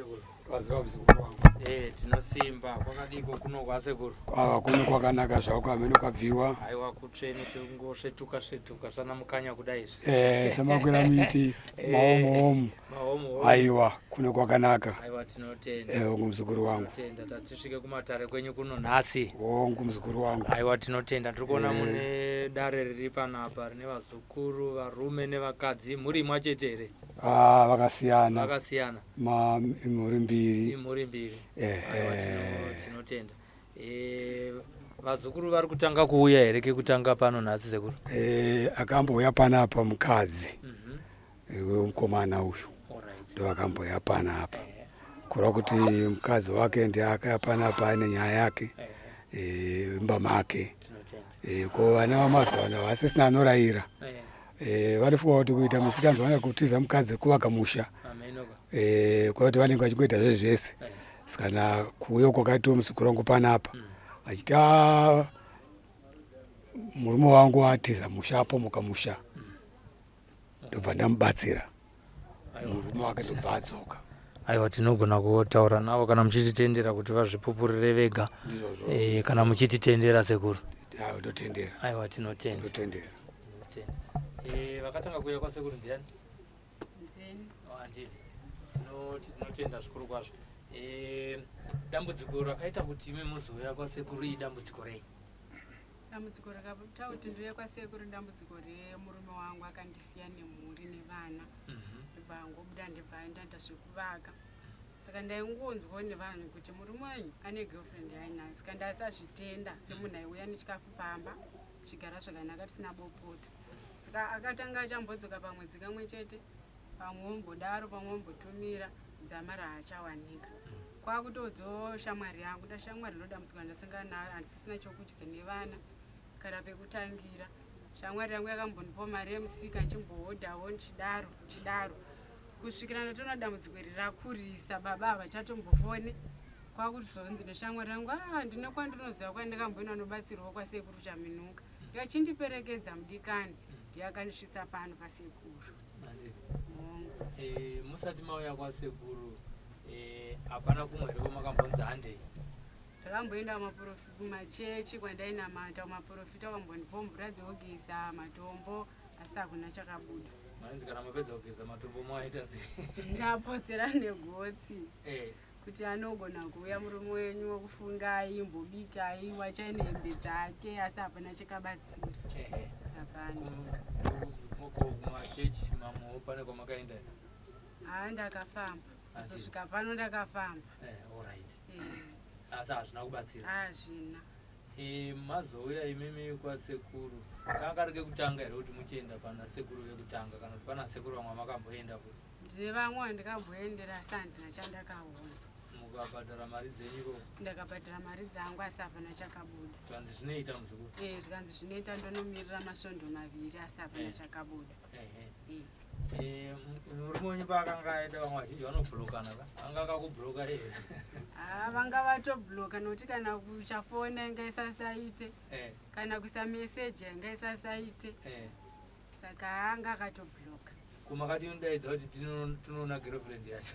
sekuru. Kwaziwa muzukuru wangu. Eh, tinosimba kwakadiko kuno kwasekuru. Kwava kuno kwakanaka zvako hameno kwabviwa. Aiwa kutsvene tiri kungosvetuka svetuka sana mukanya kudai izvi. Eh, samakwira miti Eh. maomo omo. Mahomo. Aiwa kuno kwakanaka. Aiwa tinotenda. Eh, hongu muzukuru wangu. Tinotenda tatisvike kumatare kwenyu kuno nhasi. Hongu muzukuru wangu. Aiwa tinotenda tiri kuona Eh. mune dare riri panapa rine vazukuru varume nevakadzi mhuri imwe chete here Ah, vakasiyana. vakasiyana Ma mhuri mbiri. imhuri mbiri. Eh. Aiwa tinotenda. Eh, vazukuru vari kutanga kuuya here kekutanga pano nhasi sekuru? Eh, akambouya panapa mukadzi. Mhm. Eh, wemukomana uyu. Alright. Ndo akambouya panapa. Eh, Kureva kuti mukadzi wake ndiye akauya panapa aine nyaya yake. eh, Eh, mumba make. tinotenda. Eh, ko vana vamazuva ano vasisina anorayira. Eh, Eh, vanofunga kuti kuita musikanzwa vana kutiza mukadzi kuvaka musha amenoka. Eh, kwekuti vanenge vachingoita zve zvese Eh, sikana kuuya kwakaitiwa muzukuru wangu panapa mm. achiti "Ah, murume wangu atiza musha apomoka musha ndobva ndamubatsira Aiwa. murume wake ndobva adzoka Aiwa tinogona kutaura navo kana muchititendera kuti vazvipupurire vega. ndizvozvo Eh, kana muchititendera sekuru. Ah, ndotendera Aiwa tinotenda. ndotendera Tinotenda. Eh, vakatanga kuuya kwasekuru ndiani? Ndini. Oh, handiti. Tinotenda zvikuru kwazvo. Eh, dambudziko rakaita kuti imi muzouya kwasekuru idambudziko rei? Dambudziko rakaita kuti ndiuye kwasekuru dambudziko remurume wangu akandisiya nemhuri nevana. Mhm. Ndobva angobuda ndibva aenda zvekuvaka. Saka ndaingonzwawo nevanhu kuti murume wenyu ane girlfriend yainayo. Saka ndaisazvitenda semunhu aiuya nechikafu pamba tichigara zvakanaka tisina bopoto. Saka akatanga achambodzoka pamwedzi kamwe chete, pamwe ombodaro, pamwe ombotumira, dzamara haachawanika. Kwakutoudzawo shamwari yangu, da shamwari ndo dambudziko randasangana naro, handisisina chokudya nevana kana pekutangira. Shamwari yangu yakambondipawo mari yemusika ndichimbohodhawo ndichidaro ndichidaro kusvikira ndatoona dambudziko iri rakurisa baba havachatombofone kwakuzonzi neshamwari yangu a ndine kwandinoziva kwandakamboenda nobatsirwawo kwasekuru chaminuka yachindiperekedza mudikani ndiye akandisvitsa pano pasekuru Handiti. hongu Eh, musati mauya kwasekuru eh, hapana kumwe here kwamakambonzi handei ndakamboenda kumachechi kwandainamata kumaprofita kwambondipawo mvura dzekugeza matombo asi hakuna chakabuda manzi kana mapedza kugeza matombo maita sei ndapotsera negotsi Eh, kuti anogona kuuya murume wenyu wokufungai mbobikai wachaine hembe dzake asi hapana chakabatsira eh, eh. hapana Kumachechi mamwewo pane kwamakaenda here? haa ndakafamba Asi- kuzosvika pano ndakafamba Eh, alright Eh, asi hazvina kubatsira hazvina Eh, mazouya imimi kwasekuru kanga kari kekutanga here kuti muchienda pana sekuru vekutanga kana kuti pana sekuru vamwe makamboenda futi ndine vamwe vandikamboendera asi handina chandakaona mukabhadhara mari dzenyu ikoko ndakabhadhara mari dzangu asi hapana chakabuda zvanzi zvinoita muzukuru Eh, zvikanzi zvinoita ndonomirira masvondo maviri asi hapana Eh. chakabuda Ehe. Eh. Eh, murume wenyu paakanga aenda vamwe vazhinji vanobhurokana ka anga akakubhuroka here haa vanga vatobhuloka nokuti kana kuchafona inga isasaite Eh, kana kuisa meseji yanga isasaite eh. saka anga akatobhuloka kumakati unodaidza kuti tinoona girlfriend yacho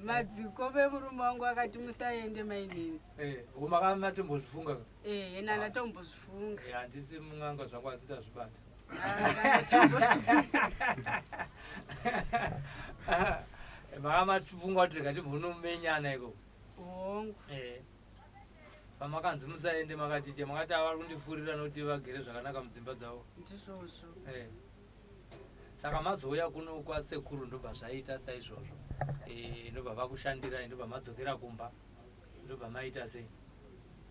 madziko emurume wangu akati musaende mainini Eh, kumaka matombozvifunga ka ehe nandatombozvifunga Eh, handisi mun'anga zvangu asi ndazvibata maka matifunga kuti rega timbonomenyana ikoko hongu Eh. pamakanzi musaende makati che makati avari kundifurira nokuti vagere zvakanaka mudzimba dzavo ndizvozvo Eh. saka mazouya kuno kwasekuru ndobva zvaita saizvozvo Eh, ndobva vakushandirai ndobva madzokera kumba ndobva maita sei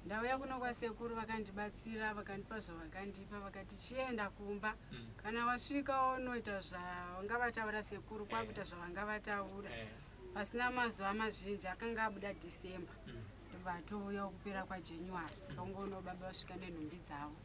ndauya kuno kwasekuru vakandibatsira vakandipa zvavakandipa vakati chienda kumba Mm. kana wasvika unoita zvavanga vataura sekuru kwakuita zvavanga vataura Eh, pasina mazuva mazhinji akanga abuda dhisemba mm. ndobva atouya kupera kwajanuary vangoona baba vasvika nenhumbi dzavo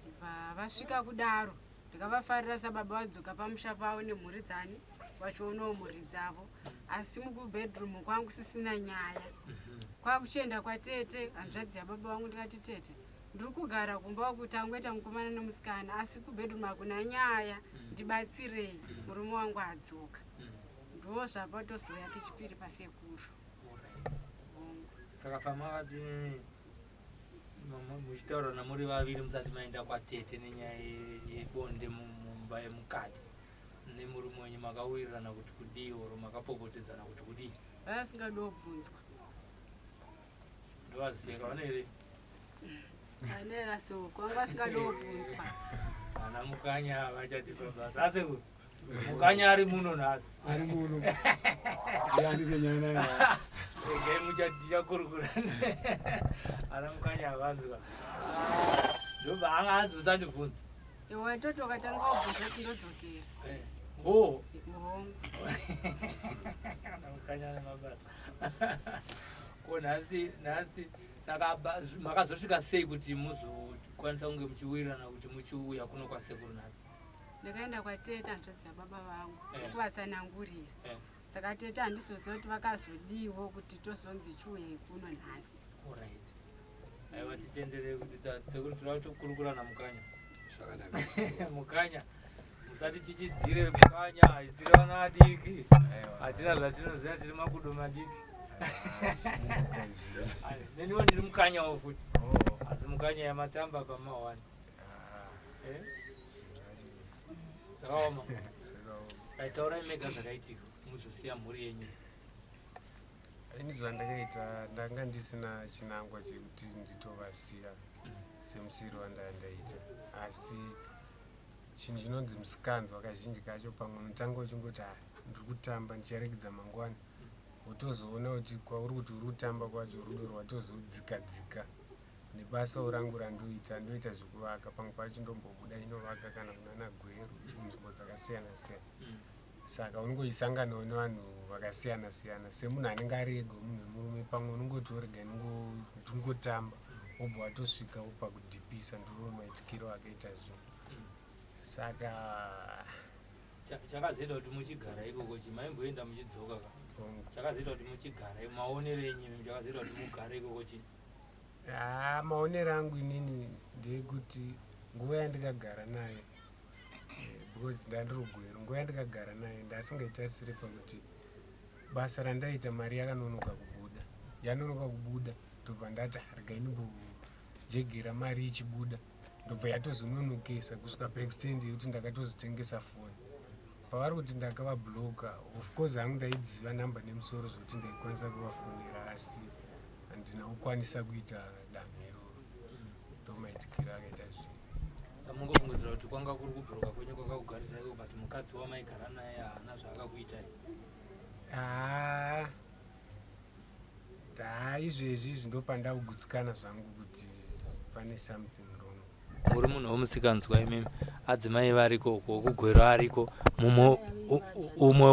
ndibva vasvika kudaro ndikavafarira sababa vadzoka pamusha pavo nemhuri dzani vachionawo mhuri dzavo asi mukubhedhurumu kwangu sisina nyaya Mhm. kwakuchienda kwatete hanzvadzi yababa vangu ndikati tete ndiri kugara kumba kuti angoita mukomana nemusikana asi kubhedhurumu hakuna nyaya ndibatsirei murume wangu adzoka Mm. Ndo zvapatozouya kechipiri pasekuru. Alright. Saka pamakati muchitaurana muri vaviri musati maenda kwatete nenyaya yebonde mumba yemukati nemurume wenyu, makawirirana kuti kudii oro makapopotedzana kuti kudii? Vasingadi kubvunzwa. Ndovaziva vane here? Anera soko vanga vasingadi kubvunzwa. Ana Mukanya vachatipa basa. Asekuru, Mukanya ari muno nhasi. Ari muno, andine nyaya naye. Regai muchatichakurukura. Ana Mukanya havanzwa, ndobva anga anzi usandibvunza. Iwe toti ukatanga kubvunza tindodzokera. O. Hongu. Ana Mukanya nemabasa. Ko nhasi saka makazosvika sei kuti muzokwanisa kunge muchiwirirana kuti muchiuya kuno kwasekuru nhasi? Ndakaenda kwatete, hanzvadzi yababa vangu, kuvatsanangurira. Saka tete handizoziva kuti vakazodiwo kuti tozonzi chiuyai kuno nhasi. Alright, aiwa, titenderei kuti sekuru tinoda kutokurukura naMukanya. Zvakanaka. Mukanya, musati chichidzire. Mukanya, tiri vana vadiki, hatina zvatinoziva, tiri makudo madiki. Ai, neniwo ndiri Mukanyawo futi, asi Mukanya yamatamba pamahwani. Eh? Zvakaoma. Aitaurai mega zvakaitika muzosiya mhuri yenyu. Ini zvandakaita, ndanga ndisina chinangwa chekuti nditovasiya semusiri wandanga ndaita, asi chinhu chinonzi musikanzwa kazhinji kacho pamwe unotanga uchingoti, "Ah, ndiri kutamba, ndicharegedza mangwana." Wotozoona kuti kwauri kuti uri kutamba kwacho, rudo rwatozodzika dzika. Nebasawo rangu randoita, ndoita zvekuvaka, pamwe pacho ndombobuda inovaka kana kunana Gweru, munzvimbo dzakasiyana siyana. Saka unongoisanganawo nevanhu vakasiyana siyana. Semunhu anenge ari ega, munhu wemurume, pamwe unongoti orega ndingotamba, wobva watosvikawo pakudhipisa. Ndiwo maitikiro akaita zvinhu. Saka Chakazoita kuti muchigara ikoko chi maimboenda muchidzoka ka? Hongu. Chakazoita kuti muchigara, maonero enyu, chakazoita kuti mugare ikoko chi? Haa, maonero angu inini ndeyekuti nguva yandikagara naye, because ndandiri Gweru, nguva yandikagara naye ndasingaitarisire pakuti basa randaita, mari yakanonoka kubuda. Yanonoka kubuda, ndobva ndati, "Ah, regai ndimbojegera mari ichibuda." Ndobva yatozononokesa kusvika paextent yekuti ndakatozotengesa foni. Pavari kuti ndakavabloka, of course hangu ndaidziva namba nemusoro zvokuti ndaikwanisa kuvafonera, asi handina kukwanisa kuita danho iroro. Ndomaitikiro akaita zvinhu. Samungofungidzira kuti kwanga kuri kubhuruka kwenyu kwakakugarisa ikoko, but mukadzi wamaigara naye haana zvaakakuitai? Haa, haa, izvezvi izvi ndopandakugutsikana zvangu kuti pane something wrong. Muri munhu womusikanzwa imimi, adzimai variko uko, kuGweru ariko mumwe, umwe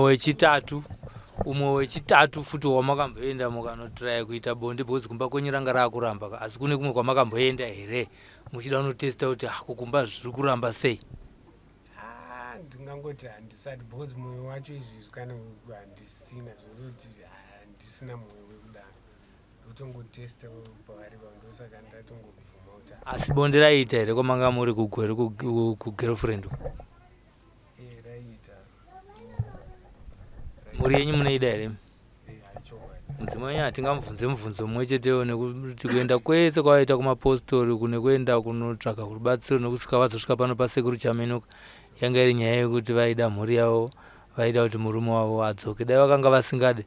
wechitatu futi wamakamboenda mukanotiraya kuita bonde, because kumba kwenyu ranga raakuramba ka. Asi kune kumwe kwamakamboenda here muchida kunotesta kuti, ah, kukumba zviri kuramba sei? Haa, ndingangoti handisati, because mwoyo wacho izvezvi kana handisina, zvototi handisina mwoyo wekudaro. Ndotongotesta pavari vavo, ndosaka ndatongobvuma kuti Asi bonde raiita here kwamanga muri kuGweru, kugirlfriend uku? E, raiita. Mhuri yenyu munoida here? E, haichokwadi. Mudzimai wenyu hatingamubvunze mubvunzo mumwe chetewo, nekuti kuenda kwese kwavaita kumapostori, kune kuenda kunotsvaga rubatsiro, nekusvika vazosvika pano pasekuru Chaminuka, yanga iri nyaya yekuti vaida mhuri yavo, vaida kuti murume wavo adzoke. Dai vakanga vasingade,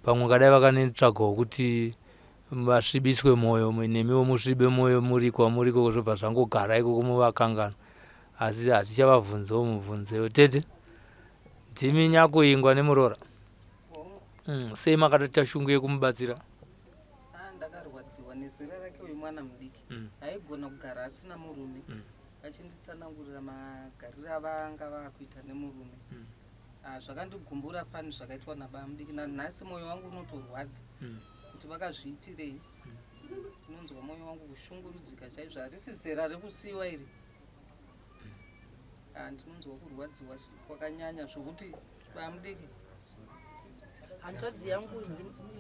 pamwe kadai vakanetsvagawo kuti vasvibiswe mwoyo, nemiwo musvibe mwoyo muri kwamuri ikoko, zvobva zvangogara ikoko muvakanganwa. Asi hatichavabvunzewo mubvunzewo. Tete, ndimi nyakuingwa nemuroora? Hongu. Sei makatoita shungu yekumubatsira? Ah, ndakarwadziwa nezera rake uyu mwana mudiki. Aigona kugara asina murume. Achinditsanangurira magariro avanga vakuita nemurume. Ah, zvakandigumbura fani zvakaitwa nababa mudiki. Nanhasi mwoyo wangu unotorwadza kuti vakazviitirei. Ndinonzwa mwoyo wangu kushungurudzika chaizvo. Harisi zera rekusiyiwa iri. Ah, ndinonzwa kurwadziwa kwakanyanya zvokuti bamudiki Hanzvadzi yangu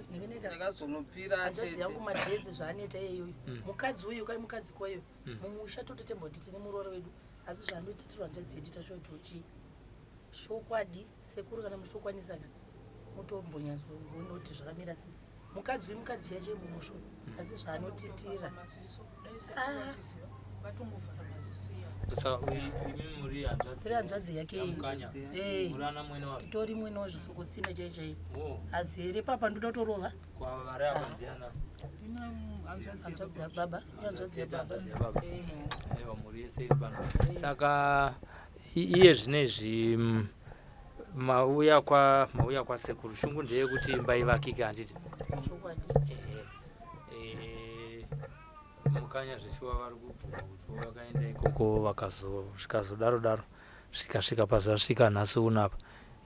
ndinenge ndakazonopira hanzvadzi tete. yangu madhezi zvaanoita iyoyo, mukadzi uyu kai mukadzi kwayo mumusha tototemboti tine muroora wedu, asi zvaanotitirwa hanzvadzi yedu tashotochi. Chokwadi sekuru, kana muchitokwanisa ka. Mutombonyatsoona kuti zvakamira sei. Mukadzi uyu mukadzi chaiye mumusha uyu asi zvaanotitira. Ah. Tiri hanzvadzi yake eh. Titori mwene wazvisokostina chai chai oh. Azere papa ndoda kutorova hanzvadzi yababa hanzvadzi yababa eh. Mhuri yese iri pano saka iye zvinezvi mauya kwa mauya kwasekuru shungu ndeyekuti imba ivakike handiti chokwadi eh, mukanya zveshuwa vari kubvuma kuti vakaenda ikoko vakazosvikazodaro daro svikasvika pazvasvika nhasi unapa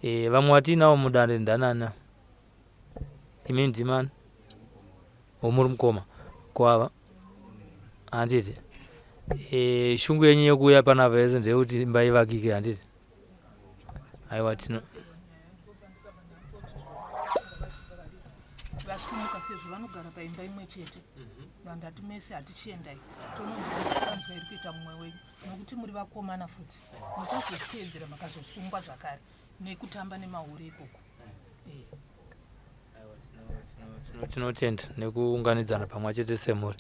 e, vamwe vatiinawo mudare ndanana imi ndimani omuri mukoma kwava handiti e, shungu yenyu yekuuya panapa yese ndeyekuti imba ivakike handiti aiwa tino vasumuka sezvo vanogara paimba imwe chete vandati mese hatichiendai tononzwa iri kuita mumwe wenyu nokuti muri vakomana futi muchazotedzera makazosungwa zvakare nekutamba nemahure ikoko eh. Tinotenda nekuunganidzana pamwe chete semhuri.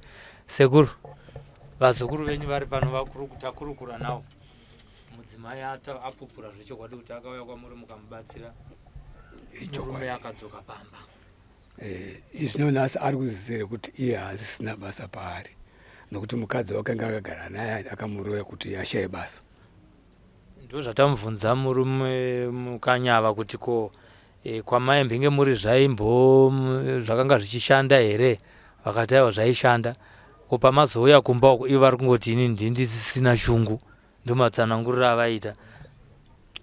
Sekuru, vazukuru venyu vari pano vakuru takurukura nawo. Mudzimai apupura zvechokwadi kuti akauya kwamuri mukamubatsira. Murume akadzoka pamba. Eh, izvino nhasi ari kuzizere kuti iye haasisina basa paari nokuti mukadzi wakanga akagara naye akamuroya kuti ashaye basa. Ndozvatamubvunza murume Mukanyava kuti ko e, kwamai mbinge muri zvaimbo zvakanga zvichishanda here vakati aiwa zvaishanda ko pamazouya kumba uko ivo vari kungoti ini ndindisisina shungu ndomatsananguriro avaita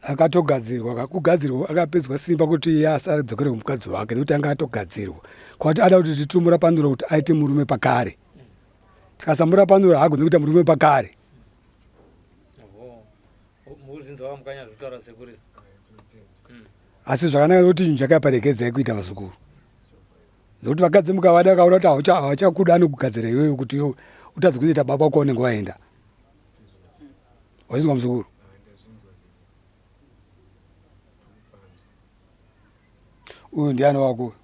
akatogadzirwa kugadzirwa akapedzwa simba kuti iye asadzokere kumukadzi wake nekuti anga atogadzirwa kwati ada kuti titumurapanura kuti aite murume pakare tikasamurapanura haagone kuita murume pakare Asi zvakanaka kuti chinhu chakaipa regedzai kuita vazukuru nokuti vakadzi mukavada vakaona kuti havachakuda anokugadzira iwewe kuti iwe utadze kuzoita baba kwaunenge waenda wachinzwa muzukuru uyu ndiani wako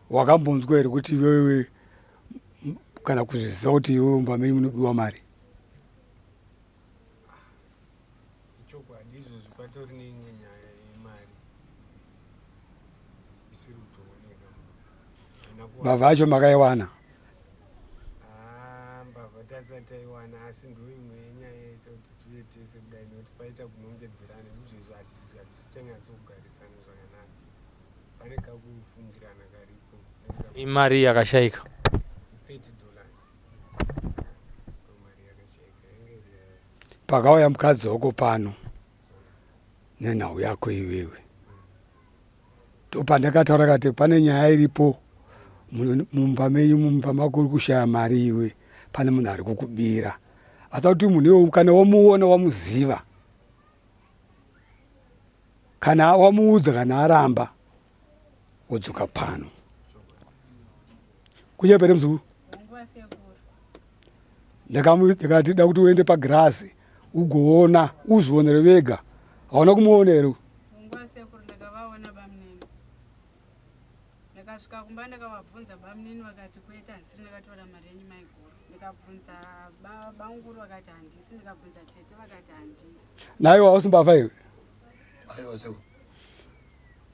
Wakambonzwa here kuti iwewe kana kuzviziva kuti iwewe mumba menyu munobiwa mari? Ichokwadi izvozvi patori neimwe nyaya yemari isiri kutooneka. Mbavha yacho makaiwana? Ah, mbavha tasati taiwana asi ndoimwe yenyaya yaita kuti tive tese kudai nekuti paita kunongedzerana izvezvi hatisi tanyatsokugarisana zvakanaka. Pane kakufungirana karipo. Imari yakashaika. 30 dollars. Mari yakashaika. Pakauya mukadzi wako pano nenhau yako iwewe ndopandakataura kati pane nyaya iripo mumba menyu mumba mako uri kushaya mari iwe pane munhu ari kukubira asi kuti munhu iwe kana wamuona wamuziva Kana wamuudza kana aramba wodzoka pano. Kunyepere muzukuru. Ndakati da kuti uende pagirazi ugoona uzvionere vega. Hauna kumuona here? Ndakasvika kumba ndakavabvunza bamunini vakati kwete handisiri ndakatora mari yenyu maiguru. Ndikabvunza bamukuru vakati handisi, ndikabvunza tete vakati handisi. Naiwe hausi mbavha iwe? Aiwa sekuru.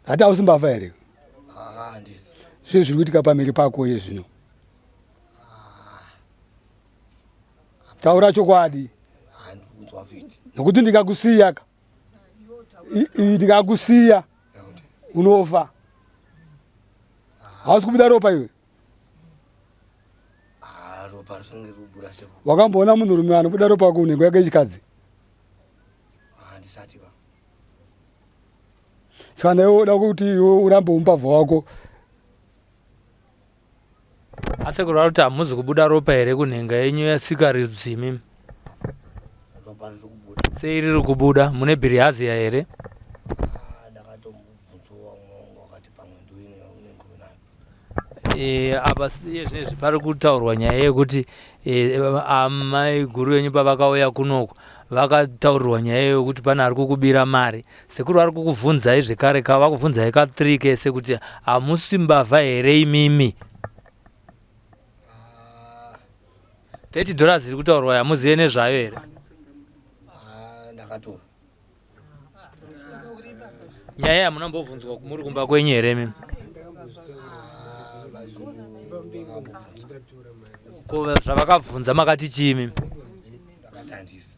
Hati hausi mbavha here? Ah, handisi. Zvii zviri kuitika pamiri pako iye zvino? Ah. Taura chokwadi. Handikunzwa fiti. Nokuti ndikakusiya ka. Ndikakusiya unofa. Hausi kubuda ropa iwe? Ah, ropa rinenge riri kubuda sekuru. Wakamboona munhurume anobuda ropa kunhengo yake yechikadzi? Handisati ba. Saka newe uda kuti iwe urambe umbavha wako. Asekuru vari kuti hamuzi kubuda ropa here kunhenga yenyu yesikarudzi imimi? Ropa riri kubuda. Sei riri kubuda? Mune bhirihazia here? Ah, ndakatomubvunzawo vamwe vangu vakati pamwe ndoine yaunenge unayo. E, apa iye zvinezvi pari kutaurwa nyaya yekuti e, amai guru venyu pavakauya kunoku vakataurirwa nyaya yekuti pane ari kukubira mari sekuru vari kukubvunzai zvekare ka vakubvunzai ka 3 kese kuti hamusi mbavha here imimi 30 dollars iri kutaurwa hamuzive nezvayo here Ah, ndakatora nyaya yamuna mbobvunzwa muri kumba kwenyu here imimi ko zvavakabvunza makati chii imimi ndakati handisi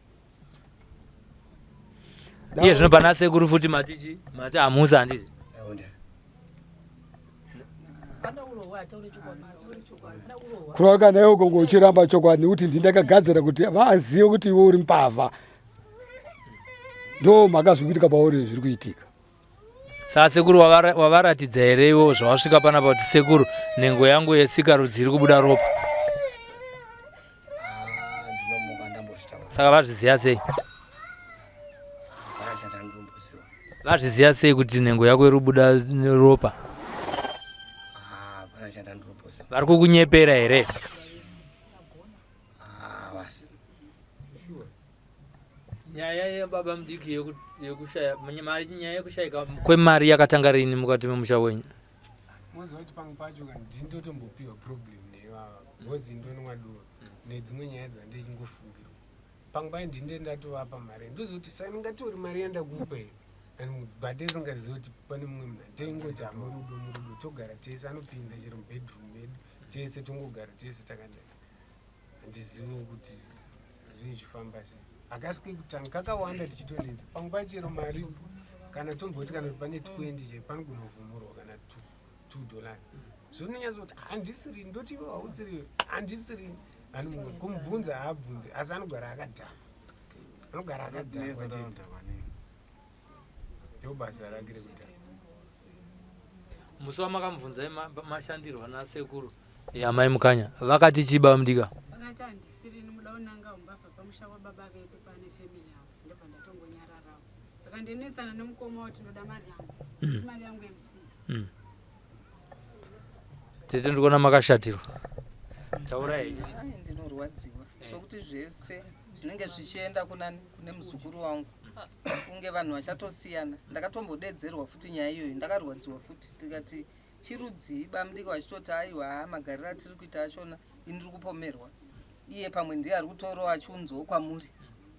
iye zvino pana sekuru futi mati chii mati hamusi handiti aonde Kureva kana iwe ukonge uchiramba chokwadi nekuti ndini ndakagadzira kuti vazive kuti iwe uri mbavha. Ndo mhaka zviri kuitika pauri zviri kuitika. Saka sekuru wavaratidza here iwo zvawasvika panapa kuti sekuru nhengo yangu yesikarudzi iri kubuda ropa? Ah, ndinomuka ndambozvitaura. Saka vazviziva sei? Hapana chandandimboziva. Vazviziva sei kuti nhengo yako iri kubuda ropa? Ah, hapana chandandimboziva. Vari kukunyepera here? Ah, vasi. Nyaya yebaba mudiki yekushaya nyaya yekushayika kwemari yakatanga rini mukati memusha wenyu? Moziva kuti pamwe pacho kana ndini ndotombopiwa problem neivava because ndonwa doro nedzimwe nyaya dzandichingofungira. Pamwe pacho ndini ndatovapa mari ndozoti saka ndingatori mari yandakupa here and but isingazivi kuti pane mumwe munhu taingoti hamurudo murudo togara tese anopinda chero mubedroom medu tese tongogara tese takadai handizivi kuti zvichifamba sei hakasi kekutanga kakawanda tichitonetsa pamwe pacho chero mari kana tomboti kana kuti pane 20 chai panogona kuvhumurwa kana 2 dollars zvinonyatsa kuti handisiri ndoti iwe hausiri handisiri kumubvunza haabvunze asi anogara akadhakwa anogara akadhakwa chete ndo basa rake rekudhakwa Musi wamakamubvunzai mashandirwa nasekuru amai Mukanya vakati chii baba Mudika? Vakati handisirini muda kunanga umbavha pamusha wababa vedu pane family house ndobva ndatongonyararawo saka ndinetsana nemukoma wati ndoda mari yangu mari yangu yemusika. Tete ndikuona makashatirwa. Taurai henyu. Ai, ndinorwadziwa sokuti zvese zvinenge zvichienda kunani kune muzukuru wangu kunge vanhu vachatosiyana ndakatombodedzerwa futi nyaya iyoyo ndakarwadziwa futi tikati chirudzii bamudiki vachitoti aiwa haa magariro atiri kuita achona ini ndiri kupomerwa iye pamwe ndiye ari kutorawo achiunzawo kwamuri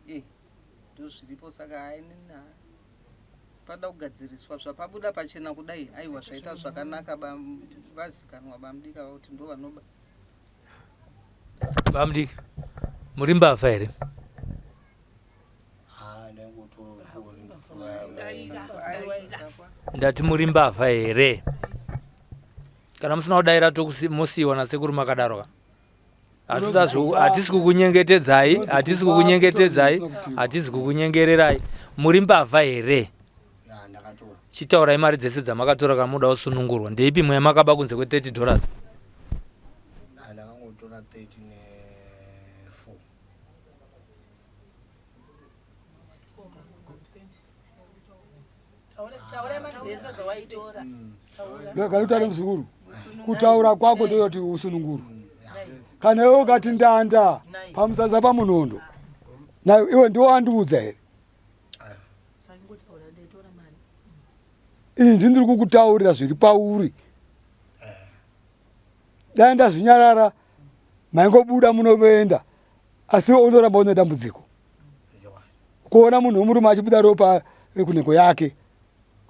e ndozviripo saka haa inini haa pada kugadziriswa zvapabuda pachena kudai aiwa zvaita zvakanaka vazikanwa bamudiki ava kuti ndo vanoba. Bamudiki muri mbavha here? Ndati muri mbavha here? Kana musina kudaira mosiiwa nasekuru makadaro ka? Hatisi kukunyengetedzai, hatisi kukunyengetedzai, hatisi kukunyengererai. Muri mbavha here? Chitaurai mari dzese dzamakatora kana muda kusunungurwa. Ndeipi mweya makaba kunze kwe 30 dollars? Ndakangotora 30 ne 4. Kana muzukuru kutaura kwako ndoyoti usununguru kana iwe ukati ndanda pamusasa pamunondo nayo iwe ndiwo wandiudza here ini ndini ndiri kukutaurira zviri pauri dai ndazvinyarara maingobuda munoenda asi iwe unoramba une dambudziko kuona munhu wemurume achibuda ropa kunhengo yake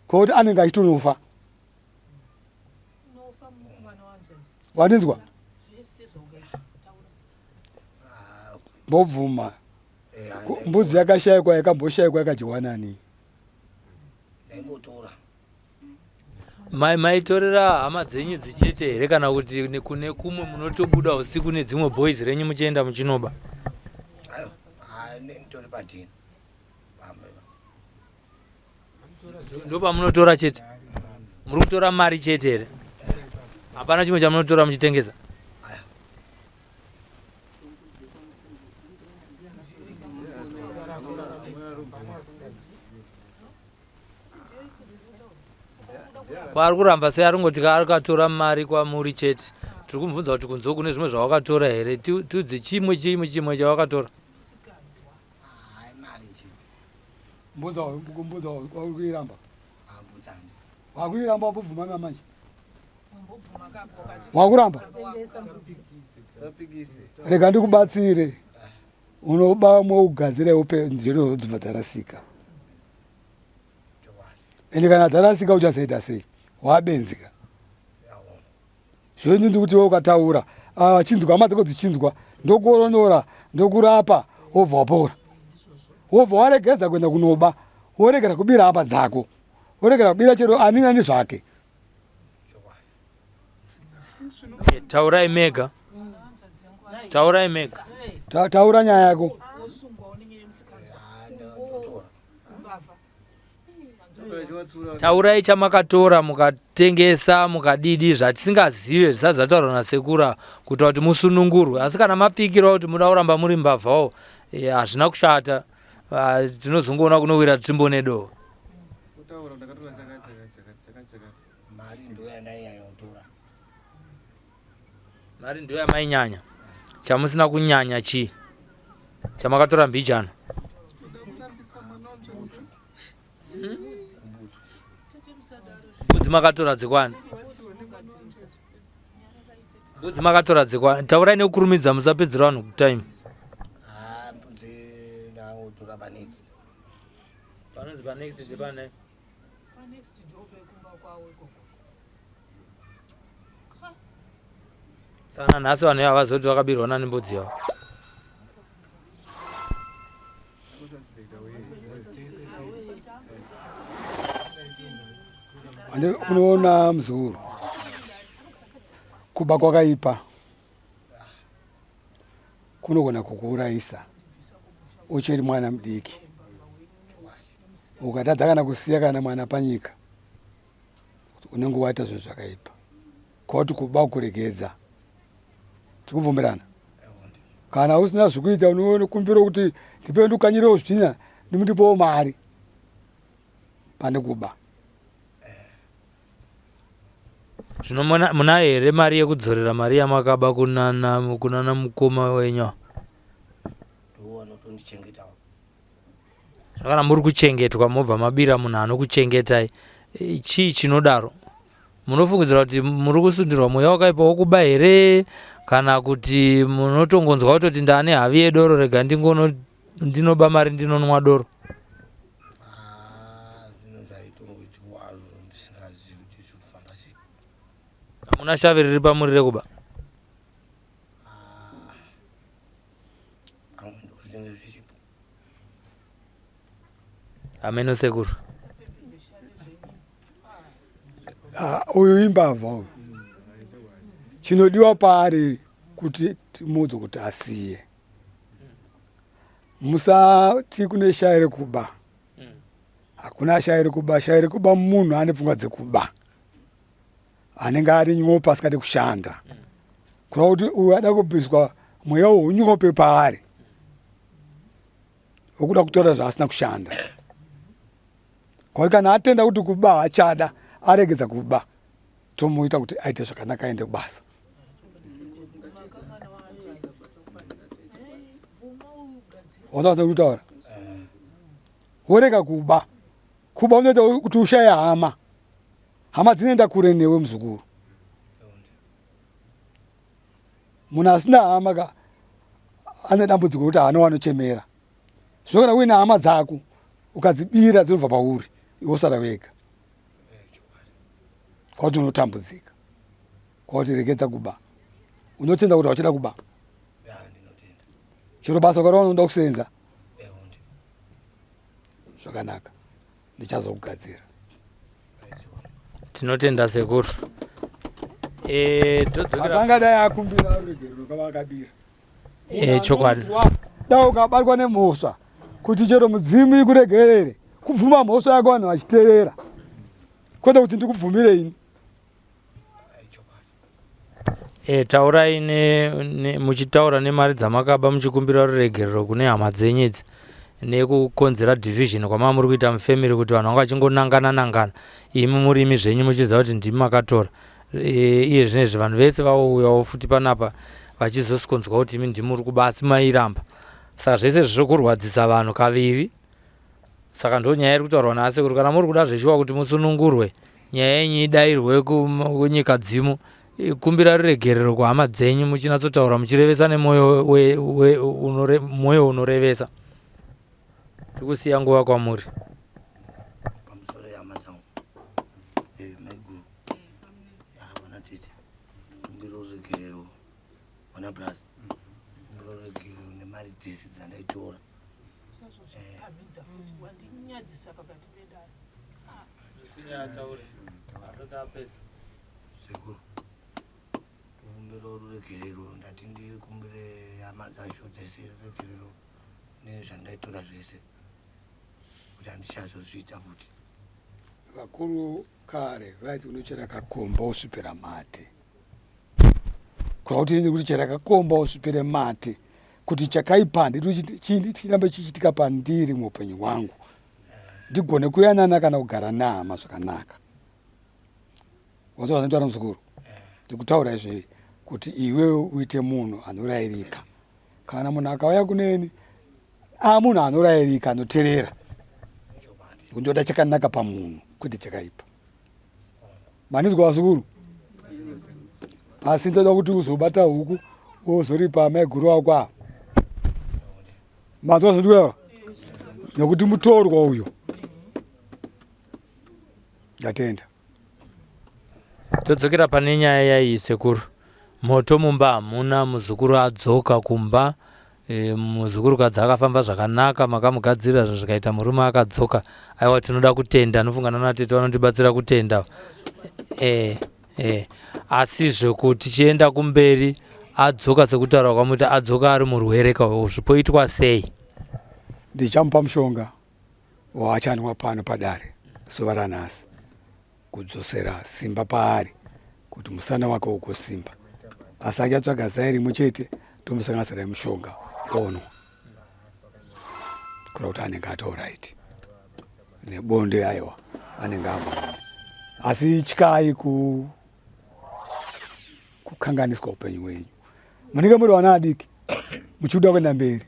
kokuti anenge achitonofa wandinzwa mbobvuma mbudzi yakashaikwa yakamboshaikwa yakadyiwa nani Maitorera hama dzenyu dzichete here kana kuti kune kumwe munotobuda usiku nedzimwe boys renyu muchienda muchinoba? Ndopamunotora chete? Muri kutora mari chete here? Hapana chimwe chamunotora muchitengesa? Kwaari kuramba sei ari kungoti akatora mari kwamuri chete. Tiri kumubvunza kuti kunze kune zvimwe zvawakatora here? Tiudze chimwe chimwe chimwe chawakatora. Mbudza mbudza wakuiramba. Wakuiramba wabvuma manje. Wakuramba? Rega ndikubatsire. Unoba umwe ugadzire upe njere dzobva dzarasika. Ende kana dzarasika uchazoita sei? Wabenzika. Zvenyu ndikuti iwe ukataura ah, chinzwa hama dzako dzichinzwa ndokuoronora ndokurapa wobva wapora wobva waregedza kuenda kunoba woregera kubira hama dzako woregera kubira chero ani nani zvake. Taurai mega. Taurai mega. Taura nyaya yako. Taurai chamakatora mukatengesa mukadidi zvatisingazive zvisati zvataurwa nasekura kuita kuti musunungurwe asi kana mapikirwa kuti muda kuramba muri mbavhawo eh, hazvina kushata ah, tinozongoona kunowira tsvimbo nedohwe. Mari ndoyandainyanya kutora. Mari ndiyo yamainyanya. Chamusina kunyanya chii? Chamakatora mbijana. Mbudzi makatora dzikwani. Mbudzi makatora dzikwani. Taurai nekukurumidza musapedzera vanhu time. Ah, mbudzi ndakutora pa next. Panonzi pa next ndepane. Pa next door pekumba kwavo ikoko. Sana nhasi vanhu ivava vazoti vakabirwa nani mbudzi yavo. Unoona muzukuru, kuba kwakaipa kunogona kukuurayisa uchiri mwana mudiki ukatadza kana kusiya kana mwana panyika unenge waita zvinhu zvakaipa kwauti kuba kuregedza tikubvumirana kana usina zvekuita unokumbira kuti ndipe ndikanyirewo zvidhina ndimundipowo mari pane kuba Zvino munayo here mari yekudzorera mari yamakaba kunana kunana mukoma wenyu? Zvakana muri kuchengetwa mobva mabira munhu anokuchengetai. E, chii chinodaro? Munofungidzira kuti muri kusundirwa mweya wakaipa wokuba here kana kuti munotongonzwa kutoti ndane havi yedoro rega ndingono ndinoba mari ndinonwa doro? Ah, zvinhu zvaitongoitiwa hazvo ndisingazivi kuti zviri kufamba sei. Hamuna shavi riri pamuri rekuba? Ah, pamwe ndozvinenge zviripo. Hameno sekuru. Ah, uyu imbavha uyu. Chinodiwa paari kuti timuudze kuti asiye. Musati kune shaya rekuba. Hakuna shaya rekuba. Shaya rekuba munhu ane pfungwa dzekuba. Anenge ari nyope asingade kushanda. Kureva kuti uyu ada kubviswa mweya weunyope paari. Wekuda kutora zvaasina kushanda. Kwauri kana atenda kuti kuba haachada, aregedza kuba. Tomuita kuti aite zvakanaka aende kubasa. Wazwa kutaura? Worega kuba. Kuba unoita kuti ushaye hama. Hama dzinoenda kure newe muzukuru. Munhu asina hama ka ane dambudziko rekuti haana wanochemera. Zvino kana uine hama dzako ukadzibira dzinobva pauri iwe wosara wega. Kwakuti unotambudzika. Kwakuti regedza kuba. Unotenda kuti hauchada kuba. Chero basa ukaraona unoda kusenza. Zvakanaka. Ndichazokugadzira. Tinotenda sekuru. Eh, todzokera. Asangadai akumbira ruregerero kavakabira. Eh, chokwadi. Dai ukabatwa nemhosva kuti chero mudzimu ikuregerere kubvuma mhosva yako vanhu vachiteerera kwete kuti ndikubvumire ini. E, taurai ne, ne, muchitaura nemari dzamakaba muchikumbira ruregerero kune hama dzenyu idzi nekukonzera division kwamava muri kuita mufamily kuti vanhu vanga vachingonangana nangana imi muri imi zvenyu muchiziva kuti ndimi makatora. E, iye zvinezvi vanhu vese vauyawo futi panapa vachizoskonzwa kuti imi ndimuri kuba asi mairamba. Saka zvese zviri kurwadzisa vanhu kaviri. Saka ndonyaya iri kutaurwa naasekuru kana muri kuda zveshuwa kuti musunungurwe nyaya yenyu idairwe kunyika dzimu kumbira ruregerero kuhama dzenyu muchinatsotaura muchirevesa nemwoyo mwoyo unorevesa tikusiya nguva kwamuri pamusoro yehama dzangu eh, maiguru vana tete kumbira ruregerero vana plus kumbira ruregerero nemari dzese dzandaitora Usazozvipamhidza futi wandinyadzisa pakati pedare. Sekuru, tokumbira ruregerero ndati ndikumbire hama dzacho dzese ruregerero nezvandaitora zvese kuti handichazozviita futi. Vakuru kare vaiti unochera kakomba wosvipira mate. Kureva kuti ini kuti chera kakomba usvipire mate kuti chakaipa handidi chirambe chichiitika pandiri muupenyu hwangu ndigone kuyanana kana kugara nehama zvakanaka. Wanzwa zvanditaura muzukuru? Ndikutaura izvi kuti iwewe uite munhu anorairika. Kana munhu akauya kuneni a munhu anorairika anoterera. Ndoda chakanaka pamunhu kwete chakaipa. Manizwa vazukuru? Asi ndoda kuti uzobata huku wozoripa amaiguru wako ava. Manzwa zvandikutaura? Nekuti mutorwa uyo. Ndatenda. Todzokera pane nyaya yaiyi sekuru. Moto mumba hamuna, muzukuru adzoka kumba E, muzukurukadzi akafamba zvakanaka makamugadzirira zvinhu zvikaita murume akadzoka aiwa tinoda kutenda nofunga nana tete vanotibatsira kutenda e, e. asi zvekuti tichienda kumberi adzoka sekutaura kwamuti adzoka ari murwere ka zvipoitwa sei ndichamupa mushonga waachanwa pano padare zuva ranhasi kudzosera simba paari kuti musana wake ugosimba asi achatsvaga zai rimwe chete tomusanganisa nemushonga onwa kureva kuti anenge atoraiti nebonde aiwa anenge amboona asi ityai ku kukanganiswa upenyu hwenyu munenge muri vana adiki muchikuda kuenda mberi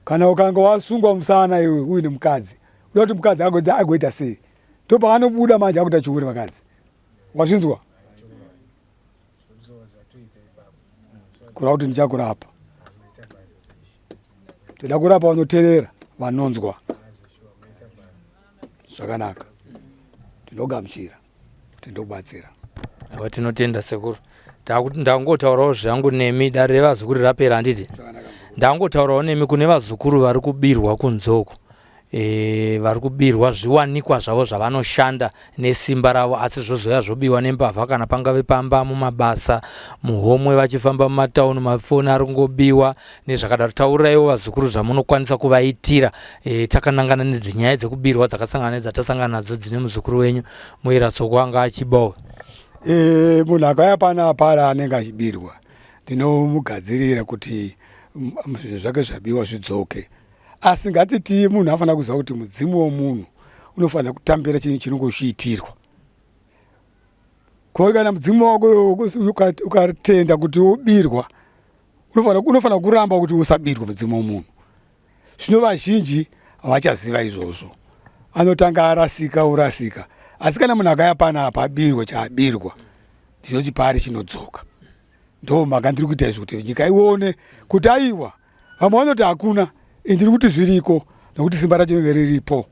Kana ukanga wasungwa musana iwe uine mukadzi, uda kuti mukadzi agoita agoita sei? Ndopaanobuda manje akuita chihure vakadzi. Wazvinzwa? Kureva kuti ndichakurapa. Toda kurapa vanoterera, vanonzwa. Zvakanaka. Tinogamuchira. kuti ndokubatsira. Aiwa tinotenda sekuru. Ndangotaurawo zvangu nemi dare revazukuru rapera handiti? Ndangotaurawo nemi kune vazukuru vari kubirwa kunze uko. E, vari kubirwa zviwanikwa zvavo zvavanoshanda nesimba ravo asi zvozouya zvobiwa nembavha kana pangave pamba mumabasa muhomwe vachifamba mumatauni mafoni ari kungobiwa nezvakadaro tauriraiwo vazukuru zvamunokwanisa kuvaitira e, takanangana nedzinyaya dzekubirwa dzakasangana nedzatasangana nadzo dzine muzukuru wenyu muira tsoko anga achibawo e, munhu akauya pana apara anenge achibirwa ndinomugadzirira kuti zvinhu zvake zvabiwa zvidzoke asi ngatitii munhu anofanira kuziva kuti mudzimu womunhu unofanira kutambira chinhu chinonge uchiitirwa ko kana mudzimu wako ukatenda kuti wobirwa unofanira kuramba kuti usabirwa mudzimu womunhu zvino vazhinji havachaziva izvozvo anotanga arasika orasika asi kana munhu akaya pana apa abirwa chaabirwa ndinoti paari chinodzoka ndo mhaka ndiri kuita izvi kuti nyika ione kuti aiwa vamwe vanoti hakuna indiri kuti zviriko nokuti simba racho ringe riripo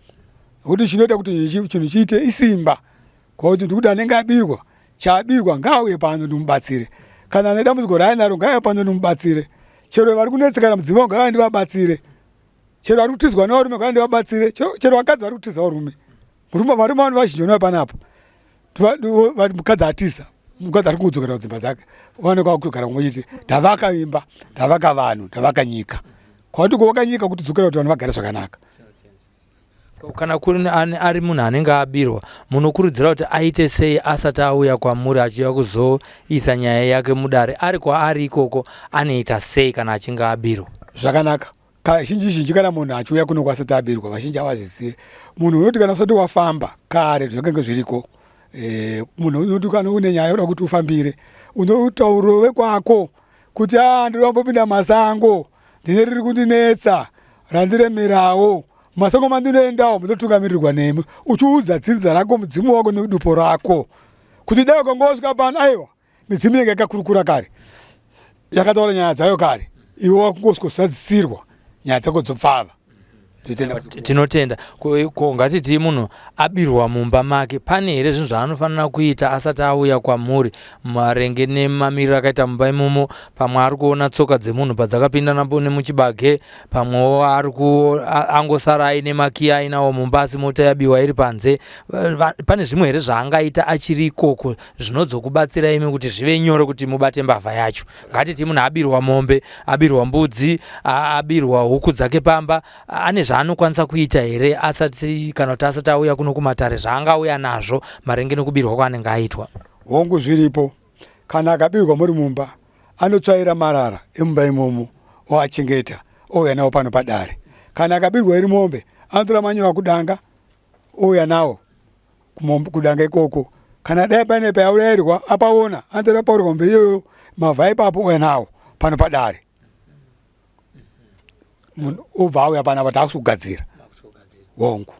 nokuti chinoita kuti chinhu chiite isimba Kwakuti ndikuti anenge abirwa chaabirwa ngaauye pano ndimubatsire. Kana ane dambudziko raainaro ngaauye pano ndimubatsire. Chero vari kunetsekana mudzimai wangu ngavauye ndivabatsire. Chero vari kutizwa nevarume ngavauye ndivabatsire. Chero vakadzi vari kutiza varume. Murume varume vanhu vazhinji vanouya panapa. Mukadzi atiza mukadzi ari kudzokera kudzimba dzake vanenge vakugara kumwe chete ndavaka imba ndavaka vanhu ndavaka nyika kwakuti kuvaka nyika kuti dzokera kuti vanhu vagare zvakanaka Kana kuri ari munhu anenge abirwa, munokurudzira kuti aite sei asati auya kwamuri achiuya kuzoisa nyaya yake mudare? Ari kwaari ikoko anoita sei kana achinge abirwa? Zvakanaka. Kazhinji zhinji kana munhu achiuya kuno kwasati abirwa, vazhinji havazvizive. Munhu unoti kana usati wafamba kare zvakange zviriko. Eh, munhu unoti kana une nyaya yoda kuti ufambire unotaurove kwako kuti a ah, ndinoda kumbopinda masango ndine riri kundinetsa randiremerawo masango mandinoendawo munotungamirirwa nemi uchiudza dzinza rako mudzimu wako nedupo rako kuti dai ukanga wasvika pano aiwa midzimu inenge yakakurukura kare yakataura nyaya dzayo kare iwe wakungosvikodzadzisirwa nyaya dzako dzopfava. Tinotenda. Ko ngatitii munhu abirwa mumba make, pane here zvinhu zvaanofanira kuita asati auya kwamuri maringe nemamiriro akaita mumba imomo? Pamwe ari kuona tsoka dzemunhu padzakapinda napo nemuchibage, pamwewo ari angosara aine makiya ainawo mumba asi mota yabiwa iri panze. Pane zvimwe here zvaangaita achiri ikoko zvinodzokubatsira imi kuti zvive nyore kuti mubate mbavha yacho? Ngatiti munhu abirwa mombe, abirwa mbudzi, abirwa huku dzake pamba, ane zvaanokwanisa kuita here asati kana kuti asati auya kuno kumatare zvaangauya nazvo maringe nekubirwa kwaanenge aitwa? Hongu zviripo. Kana akabirwa muri mumba anotsvaira marara emumba imomo oachengeta ouya nawo pano padare. Kana akabirwa iri mombe anotora manyowa kudanga ouya nawo kudanga ikoko kana dai pane payaurayirwa apaona anotora paurwa mombe iyoyo mavha ipapo ouya nawo pano padare munhu obva auya panapa taakusugadzira hongu.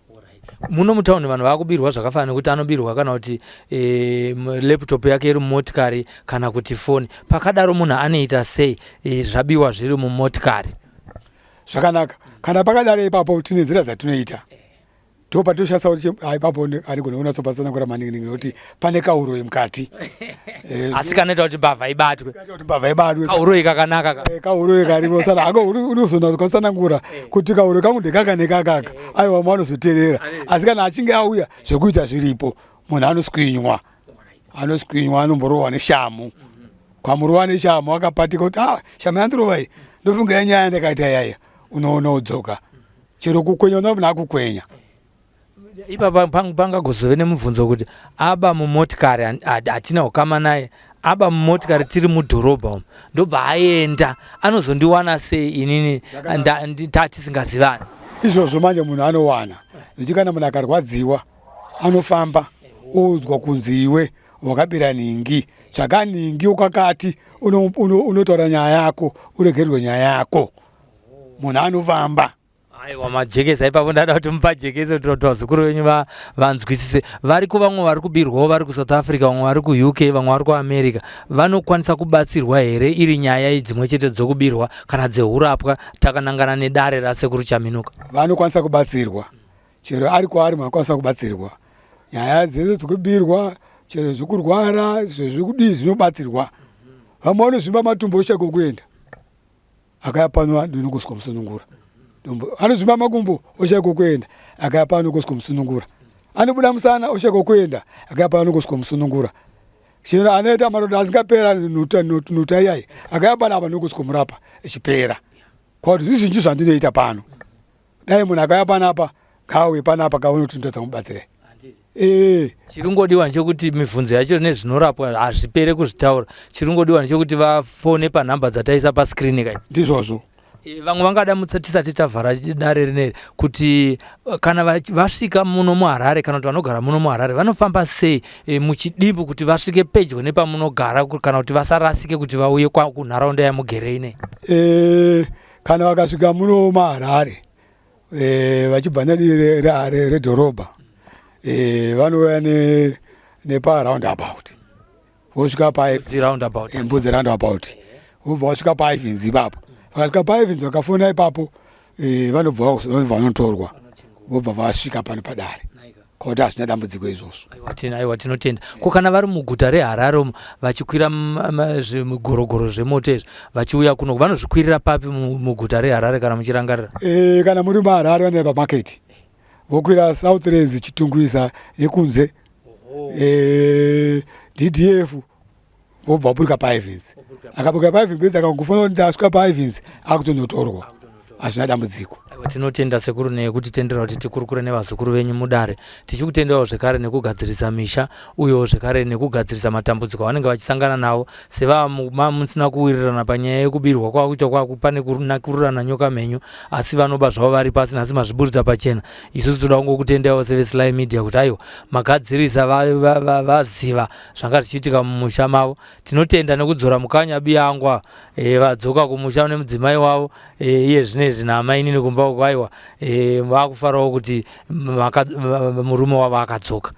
Muno mutauni vanhu vakubirwa zvakafanana nekuti anobirwa kana kuti e, laptop yake iri mumotikari kana kuti foni. Pakadaro munhu anoita sei e, zvabiwa zviri mumotikari? Zvakanaka kana pakadaro ipapo tine nzira dzatinoita ndopatoshandisa kuti ah, ipapo anigona kunatsopatsanangura maningi ningi nekuti pane kauroyi mukati. Eh, asi kanoita kuti mbavha ibatwe kuti mbavha ibatwe kauroyi kakanaka ka eh, kauroyi karipo saka hako unozonatsokwatsanangura eh. kuti kauroyi kangu ndekaka nekakaka aiwa mwe anozoterera asi kana achinge auya zvekuita zviripo munhu anoswinywa anoswinywa anomborohwa neshamu kwamurova neshamu akapatika kuti ah shamu yandirova iyi ndofunga yenyaya yandakaita yaya unoona udzoka chero kukwenya unoona akukwenya Ipapa pangagozove nemubvunzo kuti aba mumotikari hatina ukama naye aba mumotikari tiri mudhorobha umu ndobva aenda anozondiwana sei inini tatisingazivani izvozvo manje munhu anowana nekuti kana munhu akarwadziwa anofamba oudzwa kunzi iwe wakabira nhingi tsvaga nhingi ukakati unotaura nyaya yako uregererwe nyaya yako munhu anofamba Aiwa majekesa ipapo ndada kuti mupajekese kuti kuti vazukuru venyu vanzwisise. Variko vamwe vari kubirwawo vari kuSouth Africa, vamwe vari kuUK, vamwe vari kuAmerica. Vanokwanisa kubatsirwa here iri nyaya dzimwe chete dzokubirwa kana dzehurapwa takanangana nedare raSekuru Chaminuka? Vanokwanisa kubatsirwa chero ari kwaari munhu anokwanisa kubatsirwa. Nyaya dzese dzekubirwa chero zvekurwara zvezvekudii zvinobatsirwa. Vamwe vanozvimba matumbu oshaikwa kwekuenda. Akaya pano ndinogoswa musunungura. Dombo anozvimba makumbo oshaikwa kuenda akaya pano goswa musunungura. Anobuda musana oshaikwa kuenda akaya pano goswa musunungura. Chero anoita maronda asingapera nuta nuta iyai akaya pano apa nogoswa murapa ichipera. Kwakuti zvizhinji zvandinoita pano. Dai munhu akauya panapa ngaauye panapa kaone kuti ndotadza kumubatsira. Eh. Chirungodiwa ndechekuti mibvunzo yacho nezvinorapwa hazvipere kuzvitaura. Chirungodiwa ndechekuti vafone panhamba dzataisa pascreen kai. Ndizvozvo. Eh, vamwe vangada tisati tavhara dare rineri kuti eh, kana vasvika muno muHarare kana kuti vanogara muno muHarare vanofamba sei e, muchidimbu kuti vasvike pedyo nepamunogara kana kuti vasarasike kuti vauye kunharaunda yamugere inei? E, kana vakasvika muno maharare e, vachibva nedivi redhorobha e, vanouya neparoundabout vosvika pambudzi roundabout vobva vasvika paivins ipapo vakasvika paivins vakafona ipapo e, vanobva vanotorwa vobva vasvika pano padare Koti hazvina dambudziko izvozvo. Aiwa tinotenda. Ko kana vari muguta reHarare umu vachikwira zvigorogoro zvemoto izvi vachiuya kuno vanozvikwirira papi muguta reHarare kana muchirangarira? E, kana muri muHarare vanoenda pamarket vokwira South Rands Chitungwiza yekunze e, DDF vobva vaburuka paivins akaburuka paivins bedzi akangofanira kuti ndasvika paivins akutonotorwa hazvina dambudziko. Tinotenda sekuru nekutitendera kuti tikurukure nevazukuru venyu mudare. Tichikutendawo zvekare nekugadzirisa misha uyewo zvekare nekugadzirisa matambudziko avanenge vachisangana nawo sevamusina kuwirirana panyaya yekubirwa kwakuita kwaku pane kunakururana nyoka mhenyu asi vanoba zvavo vari pasi nhasi mazviburitsa pachena. Isusu toda kungokutendaiwo seveSly Media kuti aiwa magadzirisa vaziva zvanga zvichiitika mumusha mavo. Tinotenda nekudzora mukanya biyangwa e, vadzoka kumusha nemudzimai wavo e, iye zvino izvi naamainini kumba uko aiwa e, vakufarawo kuti murume wavo akadzoka.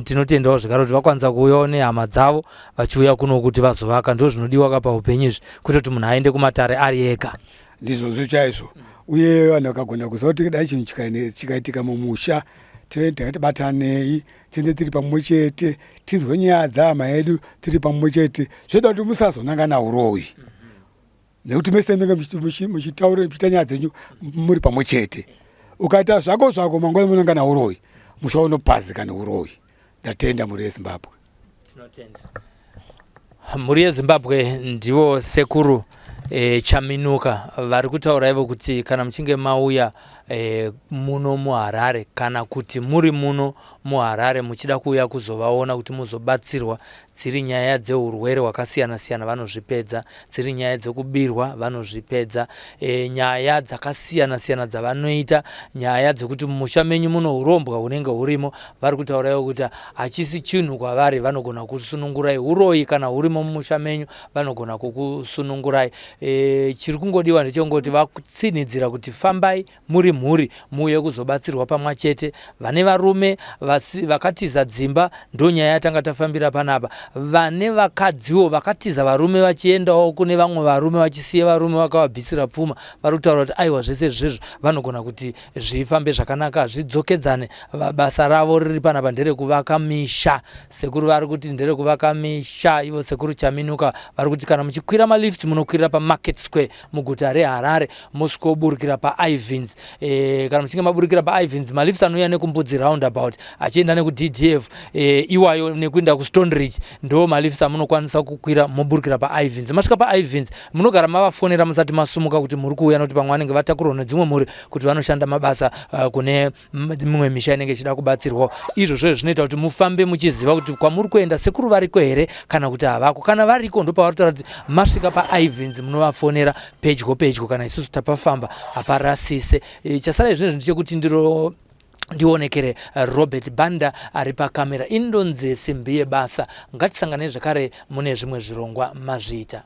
Tinotendawo zvekare kuti vakwanisa kuuyawo nehama dzavo vachiuya kuno kuti vazovaka. Ndizvo zvinodiwa ka paupenyu izvi kwete kuti munhu aende kumatare ari ega. Ndizvozvo chaizvo uye vanhu vakagona kuziva kuti dai chinhu chikaitika mumusha takatibatanei tinze tiri pamwe chete tinzwe nyaya dzahama yedu tiri pamwe chete zvoita kuti musazonangana uroyi nekuti mese munenge muchitaura muchiita nyaya dzenyu muri pamwe chete ukaita zvako zvako mangwana munangana uroyi musha unopazika neuroyi ndatenda mhuri yezimbabwe tinotenda mhuri yezimbabwe ndivo sekuru e, chaminuka vari kutaura ivo kuti kana muchinge mauya e, muno muharare kana kuti muri muno muharare muchida kuuya kuzovaona kuti muzobatsirwa Dziri nyaya dzehurwere hwakasiyana siyana vanozvipedza, dziri nyaya dzekubirwa vanozvipedza, e, nyaya dzakasiyana siyana dzavanoita, nyaya dzekuti mumusha menyu muno hurombwa hunenge hurimo, vari kutaura ivo kuti hachisi chinhu kwavari, vanogona kusunungurai huroyi kana hurimo mumusha menyu, vanogona kukusunungurai. E, chiri kungodiwa ndechekungoti vatsinhidzira kuti fambai muri mhuri muuye kuzobatsirwa pamwachete vane varume vasi, vakatiza dzimba ndonyaya yatanga tafambira panapa vane vakadziwo vakatiza varume vachiendawo kune vamwe varume vachisiya varume vakavabvisira pfuma vari kutaura kuti aiwa zvese izvezvo vanogona kuti zvifambe zvakanaka zvidzokedzane basa ravo riri panapa nderekuvaka misha sekuru vari kuti nderekuvaka misha ivo sekuru chaminuka vari kuti kana muchikwira malift munokwirira pamarket square muguta reHarare mosvikoburukira paIvins. E, kana muchinge maburukira paIvins malifts anouya nekuMbudzi roundabout achienda nekuDDF e, iwayo nekuenda kuStone Ridge ndo malifts amunokwanisa kukwira moburukira paIvins. Masvika paIvins munogara mavafonera musati masumuka kuti muri kuuya nokuti pamwe vanenge vatakurwa nedzimwe mhuri kuti vanoshanda mabasa uh, kune mimwe misha inenge ichida kubatsirwawo izvozvo zvinoita kuti mufambe muchiziva kuti kwamuri kuenda sekuru variko here kana kuti havako kana variko ndopavari kutaura kuti masvika paivins munovafonera pedyo pedyo kana isusu tapafamba haparasise e, chasara izvinezvi ndechekuti ndiro ndionekere Robert Banda ari pakamera indonzi simbi yebasa ngatisanganei zvekare mune zvimwe zvirongwa mazviita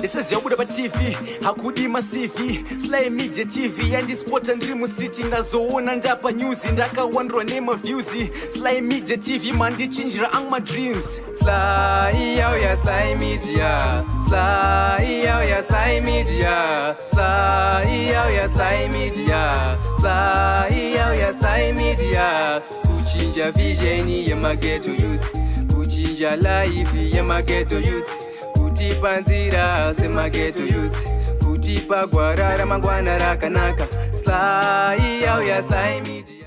This yabuda paTV hakudi maCV Sly Media TV yandispota ndiri mustreet ndazoona ndapa news ndakawandirwa nemaviews Sly Media TV mandichinjira angu madreams Sly yauya Sly Media Sly yauya Sly Media Sly yauya Sly Media Sly yauya Sly Media kuchinja vision yemageto youth kuchinja life yemageto youth kutipa nzira semageto youth kutipa gwara ramangwana rakanaka sly yauya sly media.